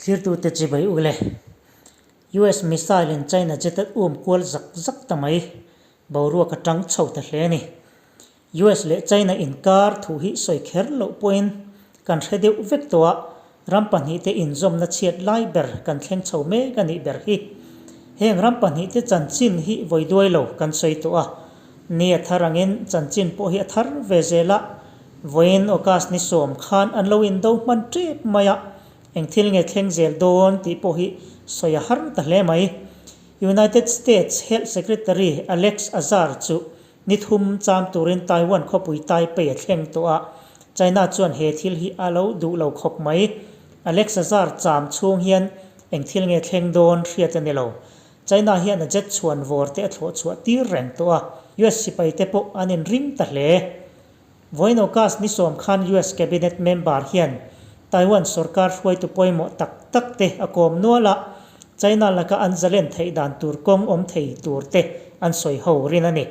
Thlirtute chibai u le. US missile in China jet a um kual zak zak ta mai. Boruak a tang chho ta hle a ni. US leh China inkar thu hi sawi kher loh pawhin kan hre deuh vek tawh a, ram pahnihte inzawmna chhiat lai ber kan thleng chho mek a nih ber hi. Heng ram pahnihte chanchin hi vawi duai lo kan sawi tawh a, ni a thar angin chanchin pawh hi a thar ve zel a, vawiin August ni sawm khan an lo indo hman tep mai a, eng thil nge thleng zel dawn tih pawh hi sawi a har ta hle mai. United States Health Secretary Alex Azar chu Ni thum cham turin Taiwan khawpui Taipei a thleng tawh a, China chuan he thil hi a lo duh lo khawp mai. Alex Azar cham chhung hian eng thil nge thleng dawn hriat a ni lo. China hian a jet chhuan vawr te a thlawh chhuah tir reng tawh a, US sipai te pawh an inring ta hle. Vawiin August ni sawm khan US Cabinet member hian Taiwan sorkar hruaitu pawimawh tak tak te a kawm nual a, China laka an zalen theih dan tur kawng awm thei tur te an sawi ho rin a ni.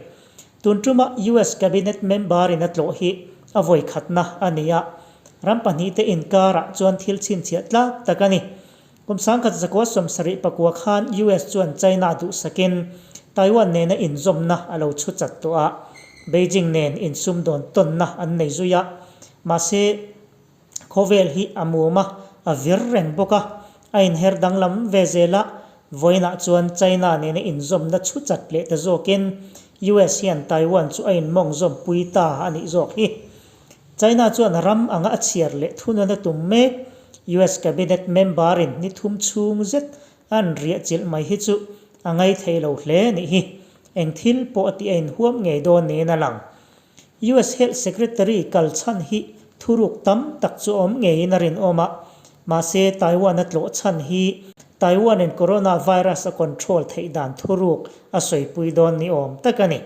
Tun tuma US Cabinet member in a tlawh hi a vawi khatna a ni a, ram pahnihte inkarah chuan thil chhinchhiah tlak tak a ni. Kum 1974 khan US chuan China duhsakin Taiwan nena inzawmna a lo chhu chat tawh a, Beijing nen insumdawn tawnna an nei zui a. Mahse, khawvel hi a mum a, a vir reng bawk a, a inher danglam ve zel a, vawiinah chuan China nena inzawmna chhu chat leh ta zawkin US hian Taiwan chu a inmawng zawmpui ta a nih zawk hi. China chuan ram anga a chhiar leh thunun a tum mek. US cabinet member in ni thum chhung zet an riah chilh mai hi chu a ngai thei lo hle nih hi. Eng thil pawh a tih a inhuam ngei dawn niin a lang. US Health Secretary kal chhan hi thuruk tam tak chu a awm ngeiin a rinawm a, mahse Taiwan a tlawh chhan hi Taiwan in coronavirus a control theih dan thuruk a sawipui dawn ni awm tak a ni.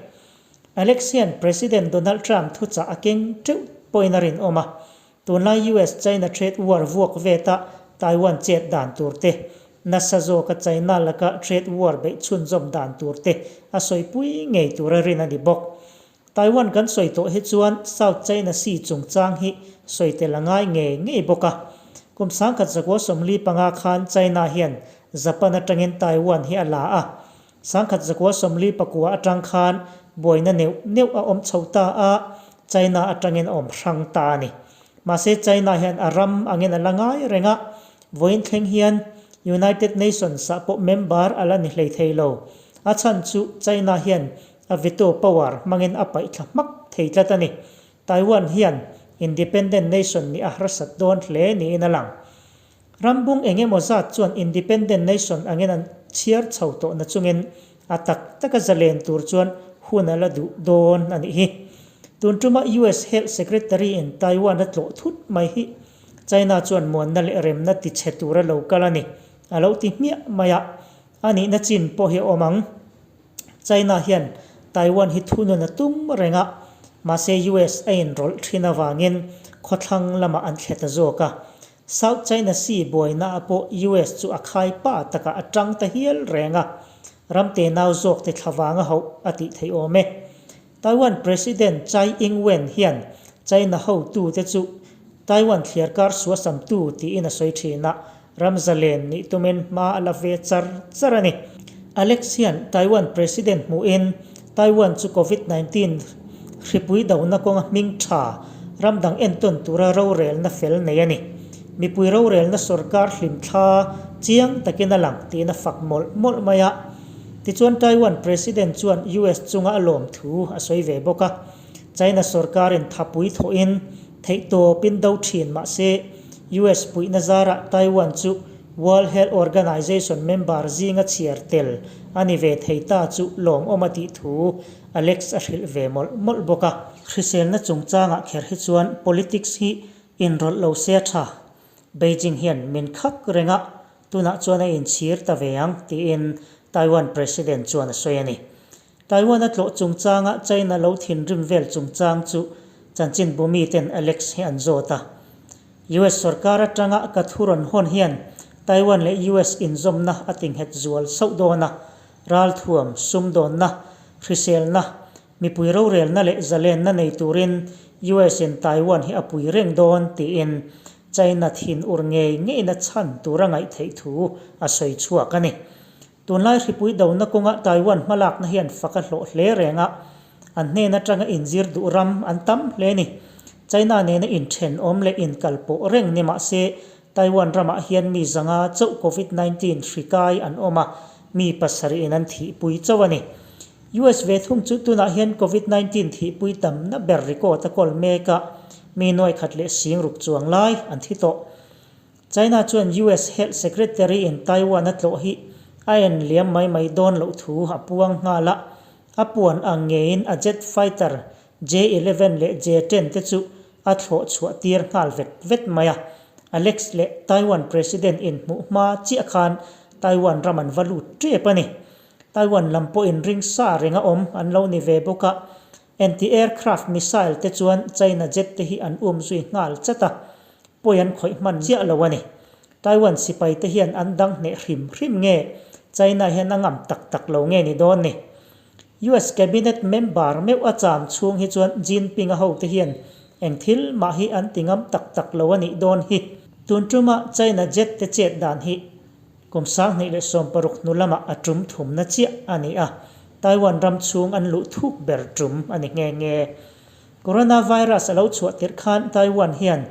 Alex hian President Donald Trump thuchah a keng teuh pawhin a rinawm a, tunlai US-China trade war vuak veta Taiwan chet dan tur te, nasa zawka China laka trade war beih chhunzawm dan tur te a sawipui ngei tura rin a ni bawk. Taiwan kan sawi tawh hi chuan South China Sea chungchang hi sawi tel a ngai ngei ngei bawk a. Kum 1945 khan China hian Japan atangin Taiwan hi a la a, 1949 atang khan buaina neuh neuh a awm chho ta a, China atangin a awm hrang ta a ni. Mahse China hian a ram angin a la ngai reng a, vawiin thleng hian United Nations ah pawh member a la ni hlei thei lo. A chhan chu China hian a veto power hmangin a paih thla hmak thei tlat a ni. Taiwan hian independent nation nih a harsat dawn hle niin a lang. Rambung eng emaw zat chuan independent nation angin an chhiar chho tawh na chungin a tak taka zalen tur chuan hun a la duh dawn a nih hi. Tun tuma US Health Secretary in Taiwan a tlawh thut mai hi China chuan muanna leh remna ti chhe tura lo kal a ni a lo ti hmiah mai a, a nihna chin pawh hi a awm ang. China hian Taiwan hi thunun a tum reng a, mahse US a inrawlh thin avangin khawthlang lamah an thle ta zawk a. South China Sea buaina ah pawh US chu a khai pa takah a tang ta hial reng a, ram tenau zawk te thlavang a hauh a tih theih awm e. Taiwan President Tsai Ing-wen hian China hotu te chu Taiwan thliarkar suasamtu tiin a sawi thin a, ram zalen nih tumin hma a la ve char char a ni. Alex hian Taiwan President hmuhin Taiwan chu Covid 19 hripui dona kawnga hming tha ram dang entawn tura rorelna fel nei a ni. Mipui rorelna sorkar hlimthla chiang takin a lang tiin a fak mawlh mawlh mai a. Tichuan Taiwan President chuan US chunga a lawm thu a sawi ve bawk a. China sorkarin thapui thawhin theihtawpin do thin mahse US puihna zarah Taiwan chu World Health Organization member zinga chhiar tel a ni ve thei ta chu lawmawm a tih thu Alex a hrilh ve mawlh mawlh bawk a. Hriselna chungchangah kher hi chuan politics hi inrawlh lo se a tha. Beijing hian min khak reng a, tunah chuan a inchhir ta ve ang, tiin Taiwan President chuan a sawi a ni. Taiwan a tlawh chungchanga China lo thinrim vel chungchang chu chanchinbu miten Alex hi an zawt a. US sorkar atanga ka thu rawn hawn hian Taiwan leh US inzawmna a tinghet zual sauh dawn a, ralthuam, sumdawnna, hriselna, mipui rorelna leh zalenna nei turin US in Taiwan hi a pui reng dawn tiin China thin ur ngei ngeina chhan tura ngaih theih thu a sawi chhuak a ni. Tunlai hripui dona kawnga Taiwan hmalakna hian fak a hlawh hle reng a, an hnen atanga inzir duh ram an tam hle ni. China nena inthenawm leh inkalpawh reng ni mah se Taiwan ramah hian mi zanga chauh Covid 19 hri kai an awm a, mi pasarih in an thihpui chauh a ni. US ve thung chu tunah hian Covid 19 thihpui tamna ber record a kawl mek a, mi nuai khat leh sing ruk chuang lai an thi tawh. China chuan US Health Secretary in Taiwan a tlawh hi a en liam mai mai dawn loh thu a puang nghal a, a puan ang ngeiin a jet fighter J-eleven leh J-ten te chu a thlawh chhuah tir nghal vet vet mai a. Alex leh Taiwan President inhmuh hma chiah khan Taiwan ram an va lut tep a ni. Taiwan lam pawhin ring sa reng a awm an lo ni ve bawk a, Anti-aircraft missile te chuan China jet te hi an um zui nghal chat a, pawi an khawih hman chiah lo a ni. Taiwan sipai te hian an dang hneh hrim hrim nge China hian a ngam tak tak lo nge ni dawn ni. US cabinet member meuh a cham chhung hi chuan Jinping a hote hian eng thil mah hi an ti ngam tak tak lo a nih dawn hi. Tun tuma China jet te chet dan hi Kum 2016 hnu lamah a tum thumna chiah a ni a, Taiwan ram chhung an luh thuk ber tum a ni nghe nghe. Coronavirus a lo chhuah tirh khan Taiwan hian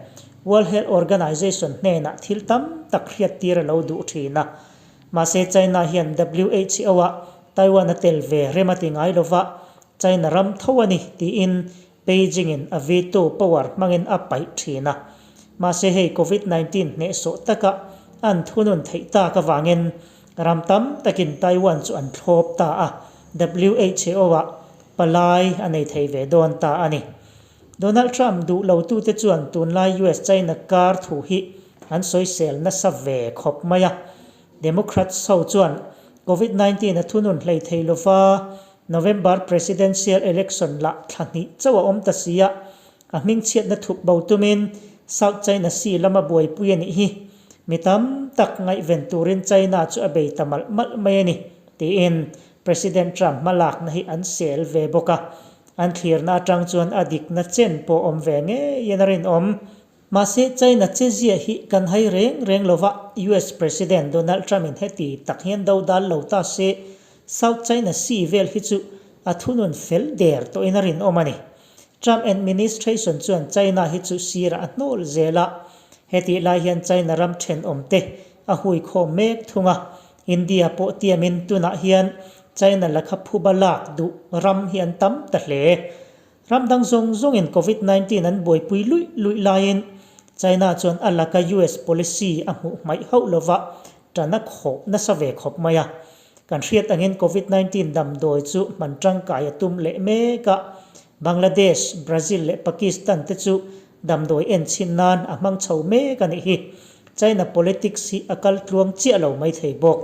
World Health Organization hnenah thil tam tak hriattir a lo duh thin a. Mahse China hian WHO-ah Taiwan a tel ve rem a ti ngai lova, China ram tho a ni tiin Beijing in a veto power hmangin a paih thin a, mahse hei Covid 19 hnehsawh taka an thunun theih tak avangin ram tam takin Taiwan chu an thlawp ta a, WHO ah palai a nei thei ve dawn ta a ni. Donald Trump duh lotute chuan tunlai US-China kar thu hi an sawisel nasa ve khawp mai a, Democrats ho chuan Covid 19 a thunun hlei thei lova, November Presidential Election lah thla hnih chauh a awm ta si a, a hmingchhiatna thup bo tumin South China Sea lama buaipui a nih hi. Mi tam tak ngaihven turin China chu a bei ta malh malh mai a ni, tiin President Trump hmalakna hi an sel ve bawk a. An thlirna atang chuan a dikna chen pawh awm ve ngeiin a rinawm. Mahse, China che ziah hi kan hai reng reng lova, US President Donald Trump-in heti tak hian do dal lo ta se, South China Sea vel hi chu a thunun fel der tawhin a rinawm a ni. Trump administration chuan China hi chu sirah a hnawl zel a, hetih lai hian China ram thenawmte a hui khawm mek thung a, India pawh tiamin tunah hian China lakha phuba lak duh ram hi an tam ta hle. Ram dang zawng zawngin Covid 19 an buaipui luih luih laiin China chuan a laka US policy a hmuh hmaih hauh lova tan a khawh nasa ve khawp mai a. Kan hriat angin Covid 19 damdawi chu hman tangkai a tum leh mek a, Bangladesh, Brazil leh Pakistan te chu damdawi enchhin nan a hmang chho mek a nih hi. China politics hi a kal tluang chiah lo mai thei bawk.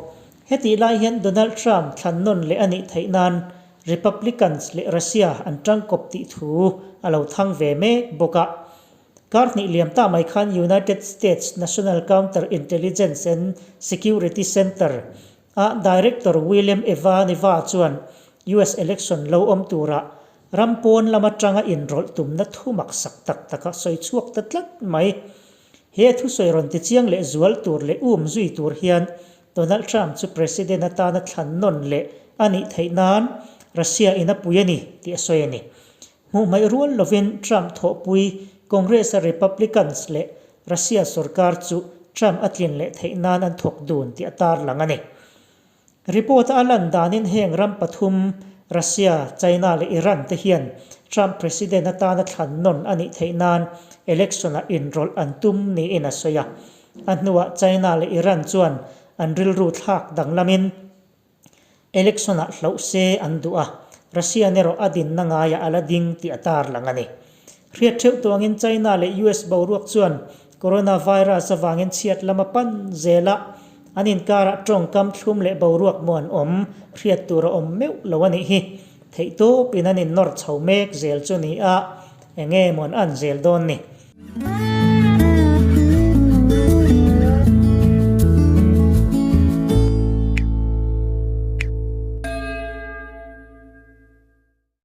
Hetih lai hian Donald Trump thlan nawn leh a nih theih nan Republicans leh Russia an tangkawp tih thu a lo thang ve mek bawk a. Kar hnih liam ta mai khan United States National Counter Intelligence and Security Center a Director William Evaneva chuan US election lo awm tura ram pawn lam atanga inrawlh tumna thu maksak tak tak a sawi chhuak ta tlat mai. He thusawi rawn tichiang leh zual tur leh um zui tur hian Donald Trump chu President atana thlan nawn leh a nih theih nan Russia in a pui a ni tih a sawi a ni. Hmuh hmaih rual lovin Trump thawhpui Congress-a Republicans leh Russia sorkar chu Trump a tlin leh theih nan an thawk dun tih a tarlang a ni. Report-a a lan danin heng ram pathum Russia, China leh Iran te hian Trump President atana thlan nawn a nih theih nan election-ah inrawlh an tum niin a sawi a. A hnuah China leh Iran chuan an rilru thlak danglamin election-ah hlauh se an duh a, Russian erawh a dinna ngaiah a la ding tih a tarlang a ni. Hriat theuh tuangin China leh US boruak chuan coronavirus avangin chhiat lam a pan zel a, an inkarah tawngkam thlum leh boruak muanawm hriat tur a awm meuh lo a nih hi. Theihtawpin an innawr chho mek zel chu ni a, eng nge maw an an zel dawn ni.